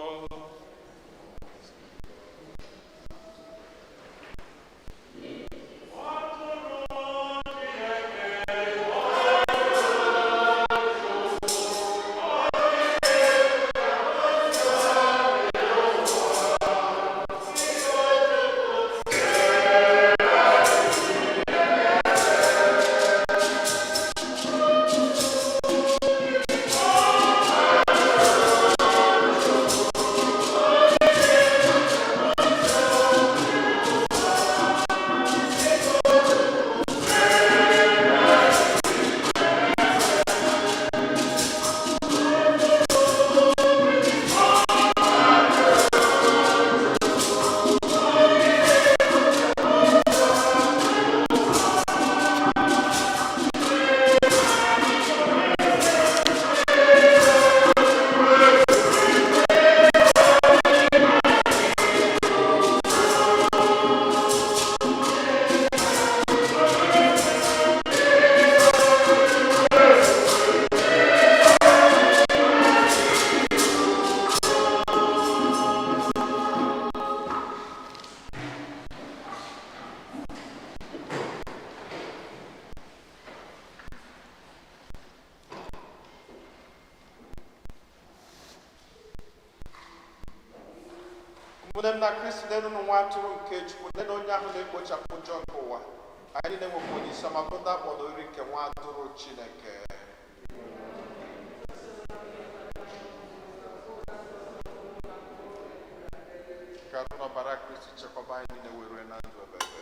Ụmụnne m na Kristi, leenụ nwa atụrụ nke Chukwu, leenụ onye ahụ na-ekpochapụ njọ nke ụwa. Anyị niile nwekwa onye isi ọma bụ ndị akpọrọ oriri nke nwa atụrụ Chineke. Ka arụ n'ọbara Kristi chekwaba anyị niile wee rue na ndụ ebebe.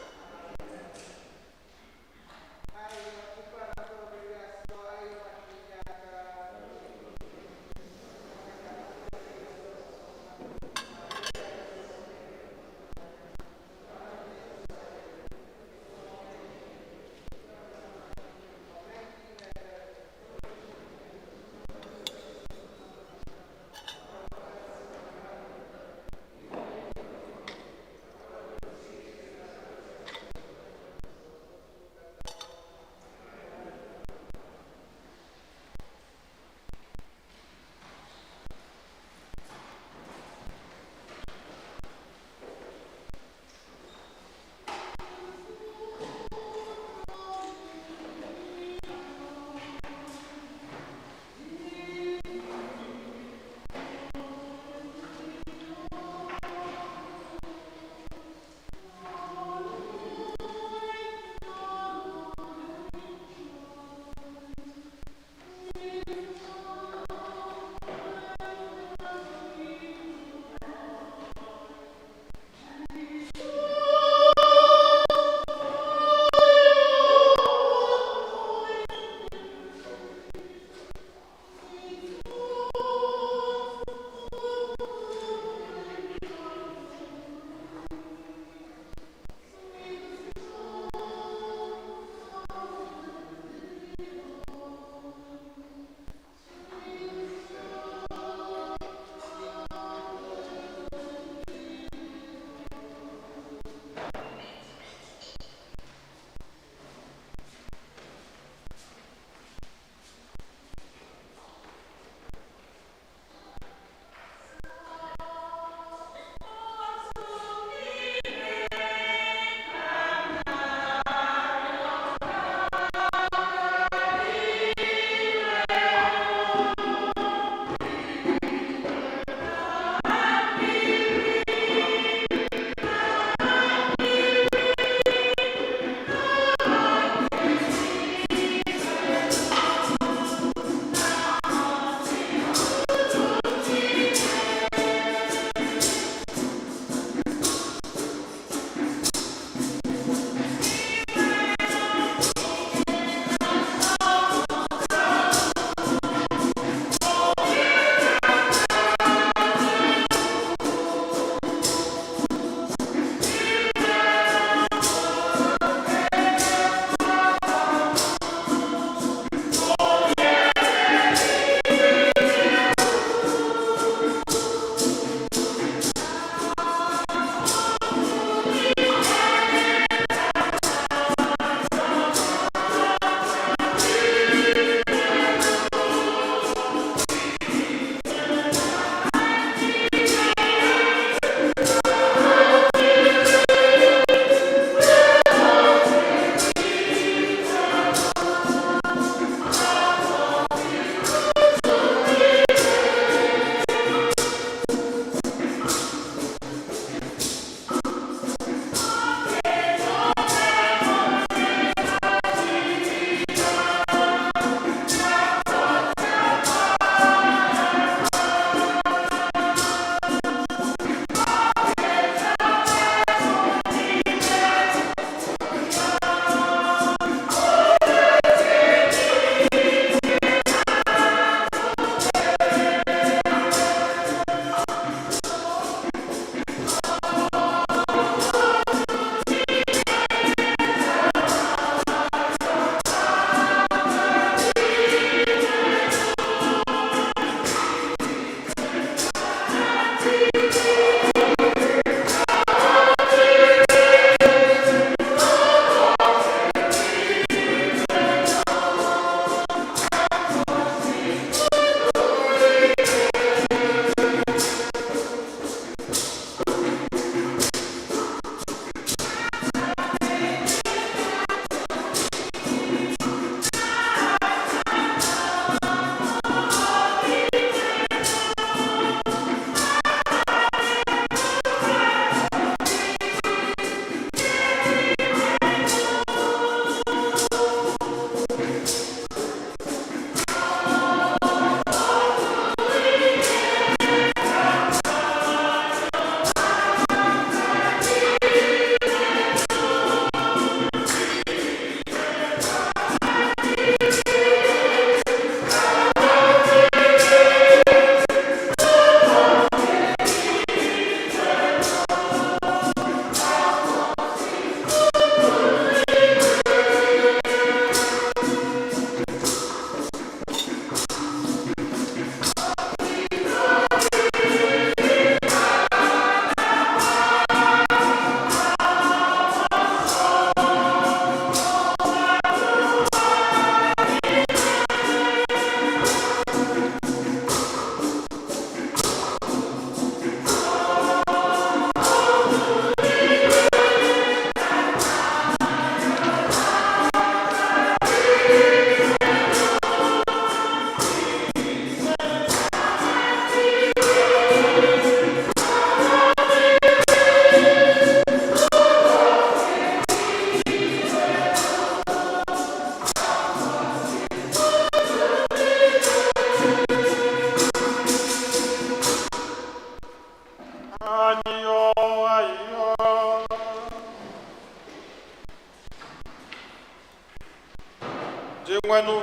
Dinwenụ,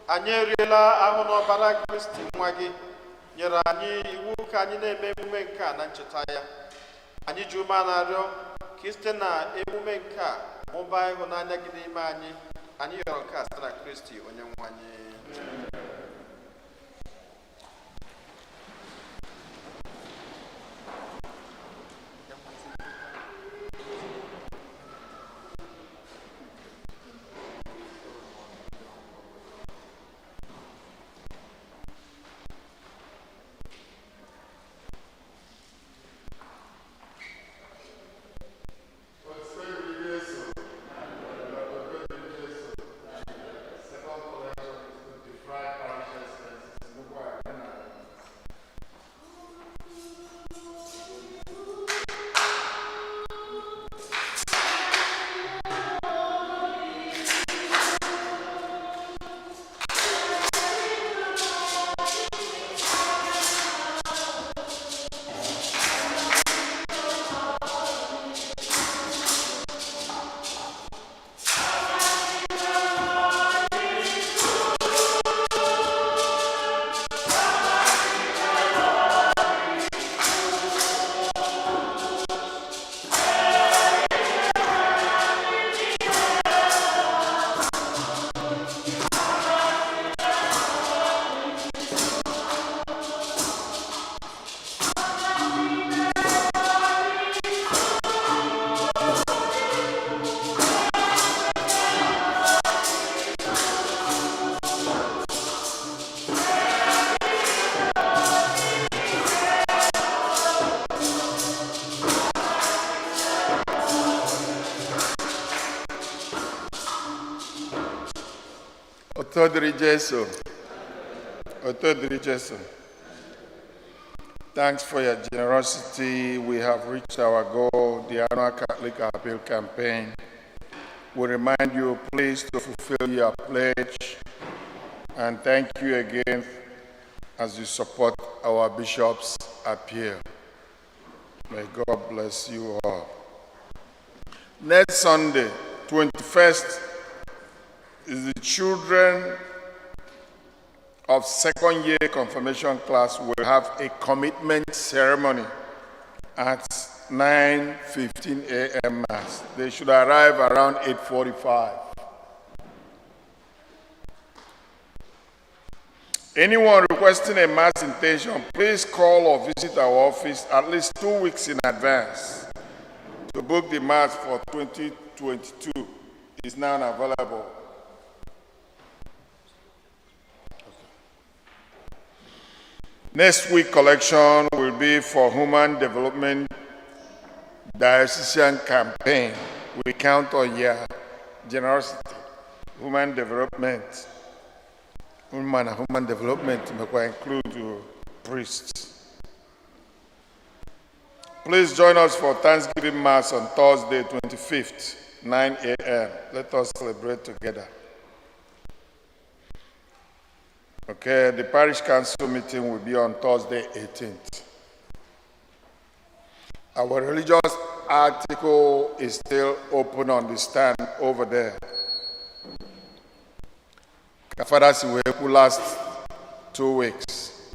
anyị eriela ahụ n'ọbara Kristi nwa gị nyere anyị iwu ka anyị na-eme emume nke a na ncheta ya. Anyị ji ume na-arịọ ka site na emume nke a mụbaa ịhụnanya gị n'ime anyị. Anyị yọrọ nke a site na Kristi onye nwe anyị. Otito dịrị Jesu. Otito dịrị Jesu. Thanks for your generosity. We have reached our goal, the annual Catholic Appeal Campaign. We remind you, please, to fulfill your pledge. And thank you again as you support our bishop's appeal. May God bless you all. Next Sunday, 21st, is the children of second year confirmation class will have a commitment ceremony at 9:15 a.m. Mass. They should arrive around 8:45. Anyone requesting a mass intention, please call or visit our office at least 2 weeks in advance. To book the mass for 2022 is now available. Next week collection will be for Human Development Diocesan Campaign. We count on your generosity. Human development. Human development may include priests. Please join us for Thanksgiving Mass on Thursday, 25th, 9 a.m. Let us celebrate together. Okay, the parish council meeting will be on Thursday, 18th. Our religious article is still open on the stand over there. Ka Father si wee kwu last 2 weeks.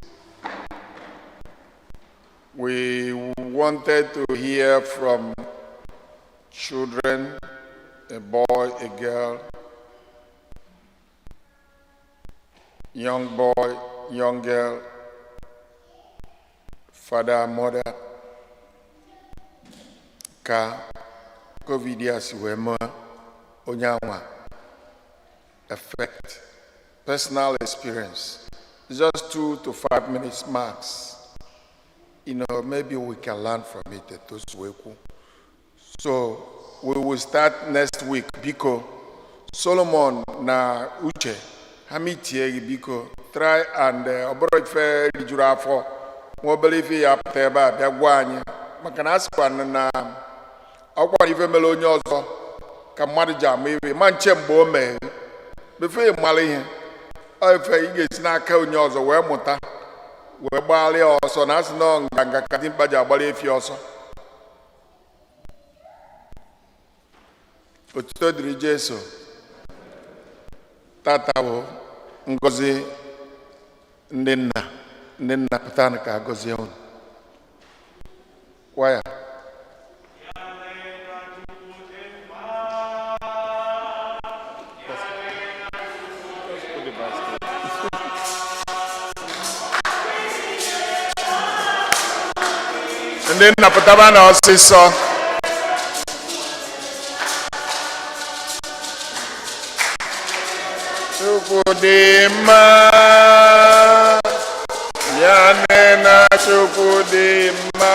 We wanted to hear from children, a boy, a girl, young boy, young girl, father, mother, ka COVID ya si wee mee onye anwa effect, personal experience. It's just 2 to 5 minutes max. Maybe we can learn from it. Etu o si wee kwu. So we will start next week. Biko, Solomon na Uche, ha mitie gị, biko, try and ọ bụrụ ife rijuru afọ, nwa obere ife ya pụta ebe a bịa gwa anyị, maka na a sịkwa na ọkwa ife mere onye ọzọ ka mmadụ ji ama ife ma nche mgbe o mee befe mara ihe. Ọ ife ị ga-esi n'aka onye ọzọ wee mụta wee gbagharịa ọsọ, na asị na nganga ka dimkpa ji agbara efi ọsọ. Otuto dịrị Jesu. Tata bụ ngọzi ndị nna, ndị nna pụta ka agọzie unu. Kwaya. Ndị nna, pụtaba na ọsịsọ. Chukwu dị mma, ya nne na Chukwu dị mma.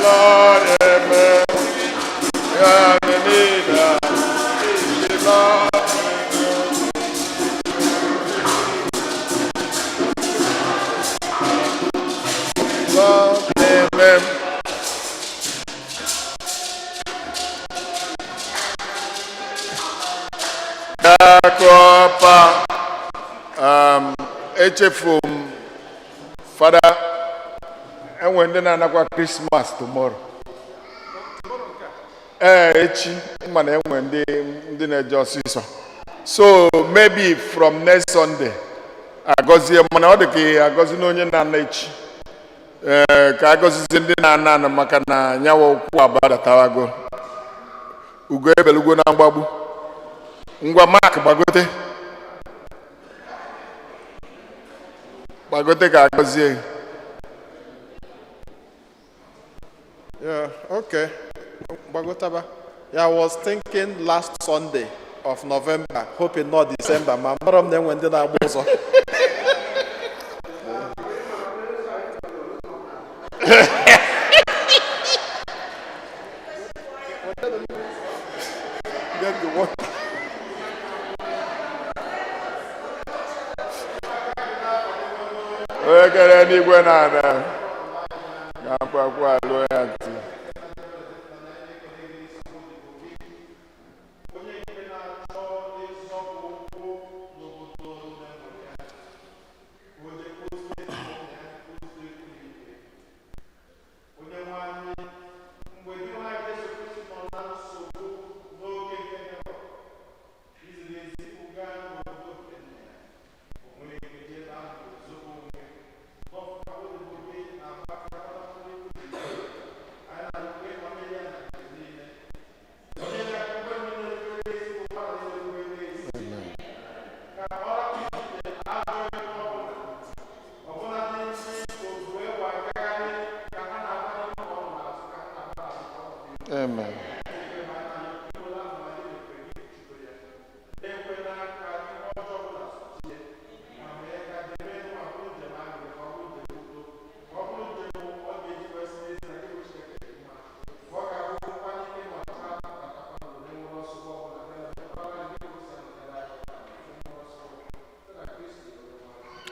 Lord, amen. Ya nina, Lord. Lord, amen. Dakọpa, echefu m, Fada, enwe ndị na-anakwa Christmas tomorrow. Ee, echi, mana enwe ndị na-eje ọsịsọ. So maybe from next Sunday, agọzie, mana ọ dị ka ị agọzi na onye na-ana echi. Ee, ka agọzizie ndị na-ana ana, maka na nyawa okwu abadatawago. Ugo ebelugo na mgbagbu. Ngwa, Mark, gbagote. Gbagote ka agọzie. Yeah, okay. Gbagotaba. Yeah, I was thinking last Sunday of November, hoping not December. Ma mara m na enwe ndị na-agba ụzọ. Get the water. Onye kere n'igwe na ala ga-akwakwa alụ ya ntị. Onye nwe anyị, mgbe gị nwa Jesu Kristi nọ na nsogbu n'oge nke Herọd, iziri ezi gaa n'obodo nke nna ya. O nwere ike jee ebe ahụ zobe onwe, n'ọfụkwa odibo gị na-agbakọta. Amen.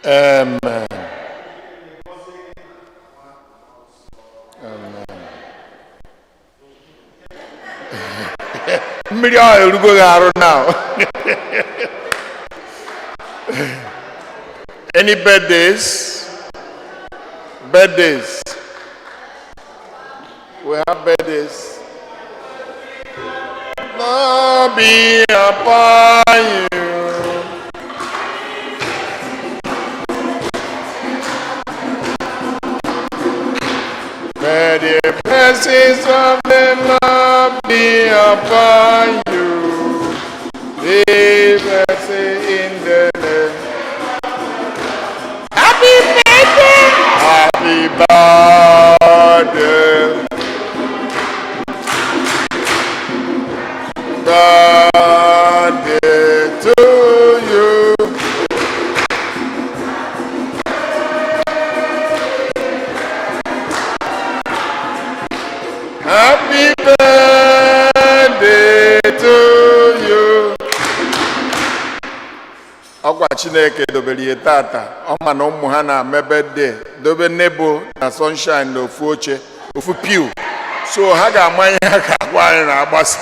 Amen. Amen. Mmiri ahụ erugo gị arụ now. Any birthdays? Birthdays. We have birthdays. Lord be upon you. May the blessings of the Lord be upon you. Be blessed in the name. Happy birthday! Happy birthday. Birthday to you. Happy birthday to you. Ọkwa Chineke dobere ihe tata, ọ ma na ụmụ ha na-eme birthday, dobe Nebo na Sunshine na ofu oche, ofu pew. So ha ga-ama ihe ha ga-agwa anyị na agbasa.